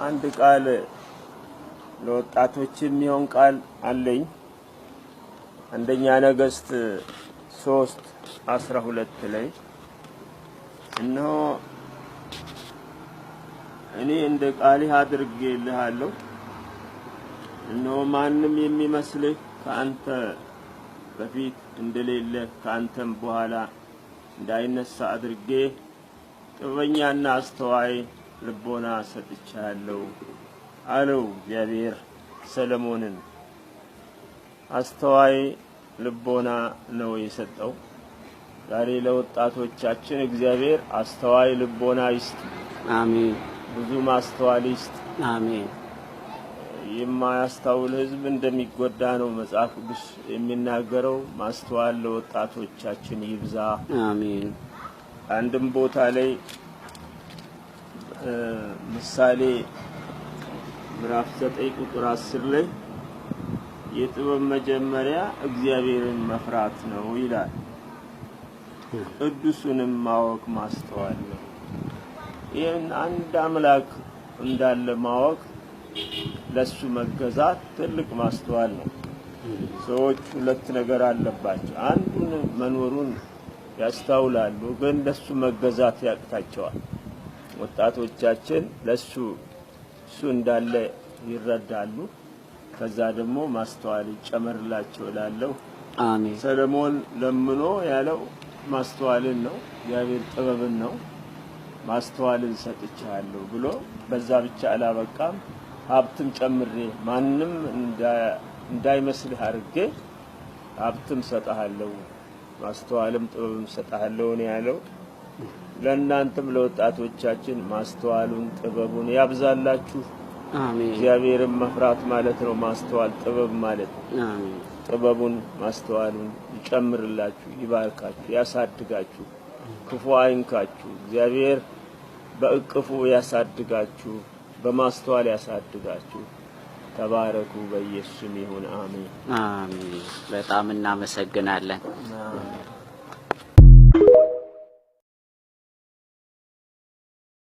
አንድ ቃል ለወጣቶች የሚሆን ቃል አለኝ። አንደኛ ነገሥት 3:12 ላይ "እነሆ እኔ እንደ ቃልህ አድርጌልሃለሁ፣ እነሆ ማንም የሚመስልህ ከአንተ በፊት እንደሌለ ከአንተም በኋላ እንዳይነሳ አድርጌ ጥበበኛና አስተዋይ ልቦና ሰጥቼሃለሁ" አለው እግዚአብሔር ሰለሞንን። አስተዋይ ልቦና ነው የሰጠው። ዛሬ ለወጣቶቻችን እግዚአብሔር አስተዋይ ልቦና ይስጥ። አሜን። ብዙ ማስተዋል ይስጥ። አሜን። የማያስተውል ሕዝብ እንደሚጎዳ ነው መጽሐፍ ቅዱስ የሚናገረው። ማስተዋል ለወጣቶቻችን ይብዛ። አሜን። አንድም ቦታ ላይ ምሳሌ ምዕራፍ 9 ቁጥር 10 ላይ "የጥበብ መጀመሪያ እግዚአብሔርን መፍራት ነው" ይላል። ቅዱሱንም ማወቅ ማስተዋል ነው። ይህን አንድ አምላክ እንዳለ ማወቅ፣ ለሱ መገዛት ትልቅ ማስተዋል ነው። ሰዎች ሁለት ነገር አለባቸው። አንዱን መኖሩን ያስተውላሉ፣ ግን ለሱ መገዛት ያቅታቸዋል። ወጣቶቻችን ለሱ እሱ እንዳለ ይረዳሉ። ከዛ ደግሞ ማስተዋል ይጨመርላቸው እላለሁ። አሜን። ሰለሞን ለምኖ ያለው ማስተዋልን ነው። እግዚአብሔር ጥበብን ነው። ማስተዋልን ሰጥቻለሁ ብሎ በዛ ብቻ አላበቃም። ሀብትም ጨምሬ ማንም እንዳይመስልህ አድርጌ ሀብትም ሰጥሃለሁ፣ ማስተዋልም ጥበብም ሰጥሃለሁ ነው ያለው። ለእናንተም ለወጣቶቻችን ማስተዋሉን ጥበቡን ያብዛላችሁ። አሜን። እግዚአብሔርን መፍራት ማለት ነው ማስተዋል ጥበብ ማለት። አሜን። ጥበቡን ማስተዋሉን ይጨምርላችሁ፣ ይባርካችሁ፣ ያሳድጋችሁ፣ ክፉ አይንካችሁ። እግዚአብሔር በእቅፉ ያሳድጋችሁ፣ በማስተዋል ያሳድጋችሁ። ተባረኩ። በኢየሱስ ስም ይሁን፣ አሜን። አሜን። በጣም እናመሰግናለን።